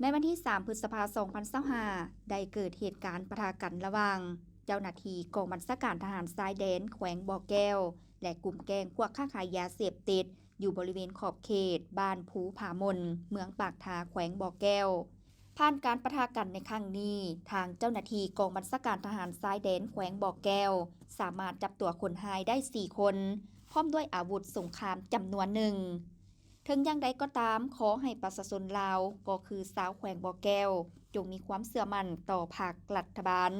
ໃນວັນທີສາມ ພຶດສະພາ ສອງພັນຊາວຫ້າ ໄດ້ເກີດເຫດການປະທະກັນລະຫວ່າງເຈົ້າໜ້າທີ່ກອງບັນຊາການທະຫານຊາຍແດນແຂວງບໍ່ແກ້ວ ແລະ ກຸ່ມແກ້ງພວກຄ້າຂາຍຢາເສບຕິດ ຢູ່ບໍລິເວນຂອບເຂດບ້ານພູຜາມົນ ເມືອງປາກທາ ແຂວງບໍ່ແກ້ວ. ຜ່ານການປະທະກັນໃນຄັ້ງນີ້, ທາງເຈົ້າໜ້າທີ່ກອງບັນຊາການທະຫານຊາຍແດນແຂວງບໍ່ແກ້ວ ສາມາດຈັບຕົວຄົນຮ້າຍໄດ້ສີ່ຄົນ ພ້ອມດ້ວຍອາວຸດສົງຄາມຈຳນວນໜຶ່ງ. ເຖິງຢ່າງໃດກໍຕາມ, ຂໍໃຫ້ປະຊາຊົນລາວ ກໍຄືຊາວແຂວງບໍ່ແກ້ວ ຈົ່ງມີຄວາມເຊື່ອໝັ້ນຕໍ່ພັກລັດຖະບານ,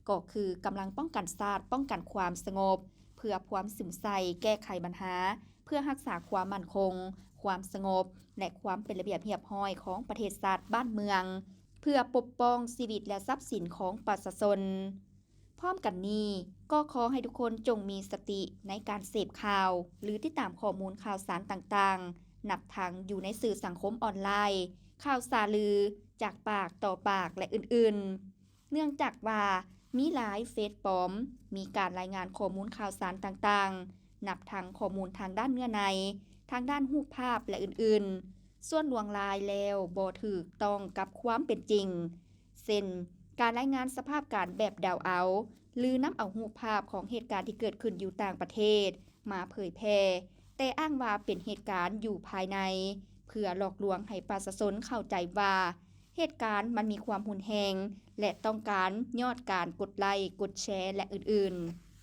ກໍຄືກຳລັງປ້ອງກັນຊາດ, ປ້ອງກັນຄວາມສະຫງົບ, ເພື່ອພວມສຸມໃສ່ແກ້ໄຂບັນຫາ, ເພື່ອຮັກສາຄວາມໝັ້ນຄົງ, ຄວາມສະຫງົບ ແລະ ຄວາມເປັນລະບຽບຮຽບຮ້ອຍຂອງປະເທດຊາດບ້ານເມືອງ, ເພື່ອປົກປ້ອງຊີວິດ ແລະ ຊັບສິນຂອງປະຊາຊົນ. ພ້ອມກັນນີ້, ກໍຂໍໃຫ້ທຸກຄົນຈົ່ງມີສະຕິໃນການເສບຂ່າວ ຫຼື ຕິດຕາມຂໍ້ມູນຂ່າວສານຕ່າງໆ, ນັບທັງຢູ່ໃນສື່ສັງຄົມອອນລາຍ, ຂ່າວສາລືຈາກປາກຕໍ່ປາກ ແລະ ອື່ນໆ, ເນື່ອງຈາກວ່າມີຫຼາຍເຟສປອມ, ມີການລາຍງານຂໍ້ມູນຂ່າວສານຕ່າງໆ, ນັບທັງຂໍ້ມູນທາງດ້ານເນື້ອໃນ, ທາງດ້ານຮູບພາບ ແລະ ອື່ນໆ, ສ່ວນຫຼວງຫຼາຍແລ້ວບໍ່ຖືກຕ້ອງກັບຄວາມເປັນຈິງ, ເຊັ່ນ ການລາຍງານສະພາບການແບບເດົາເອົາ ຫຼື ນຳເອົາຮູບພາບຂອງເຫດການທີ່ເກີດຂຶ້ນຢູ່ຕ່າງປະເທດມາເຜີຍແຜ່, ແຕ່ອ້າງວ່າເປັນເຫດການຢູ່ພາຍໃນ, ເພື່ອຫຼອກລວງໃຫ້ປະຊາຊົນເຂົ້າໃຈວ່າ ເຫດການມັນມີຄວາມຮຸນແຮງ ແລະ ຕ້ອງການຍອດການກົດໄລ, ກົດແຊ ແລະ ອື່ນ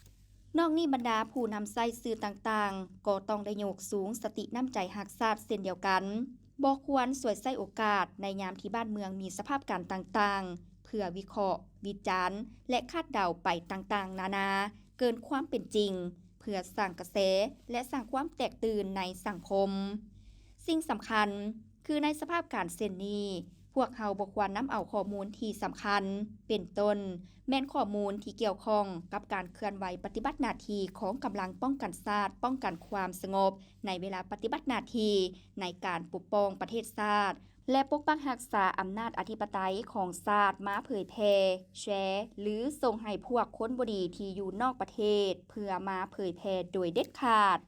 ໆ. ນອກນີ້, ບັນດາຜູ້ນຳໃຊ້ສື່ຕ່າງໆ ກໍຕ້ອງໄດ້ຍົກສູງສະຕິນ້ຳໃຈຮັກຊາດເຊັ່ນດຽວກັນ. ບໍ່ຄວນສວຍໃຊ້ໂອກາດໃນຍາມທີ່ບ້ານເມືອງມີສະພາບການຕ່າງໆ ເພື່ອວິເຄາະ, ວິຈານ ແລະ ຄາດເດົາໄປຕ່າງໆນານາເກີນຄວາມເປັນຈິງ, ເພື່ອສ້າງກະແສ ແລະ ສ້າງຄວາມແຕກຕື່ນໃນສັງຄົມ. ສິ່ງສຳຄັນ ຄືໃນສະພາບການເຊັ່ນນີ້, ພວກເຮົາບໍ່ຄວນນຳເອົາຂໍ້ມູນທີ່ສຳຄັນ, ເປັນຕົ້ນ ແມ່ນຂໍ້ມູນທີ່ກ່ຽວຂ້ອງກັບການເຄື່ອນໄຫວປະຕິບັດໜ້າທີ່ຂອງກຳລັງປ້ອງກັນຊາດ, ປ້ອງກັນຄວາມສະຫງົບ ໃນເວລາປະຕິບັດໜ້າທີ່ໃນການປົກປ້ອງປະເທດຊາດ ແລະ ປົກປັກຮັກສາອຳນາດອະທິປະໄຕຂອງຊາດມາເຜີຍແຜ່, ແຊ ຫຼື ສົ່ງໃຫ້ພວກຄົນບໍ່ດີທີ່ຢູ່ນອກປະເທດ ເພື່ອມາເຜີຍແຜ່ໂດຍເດັດຂາດ.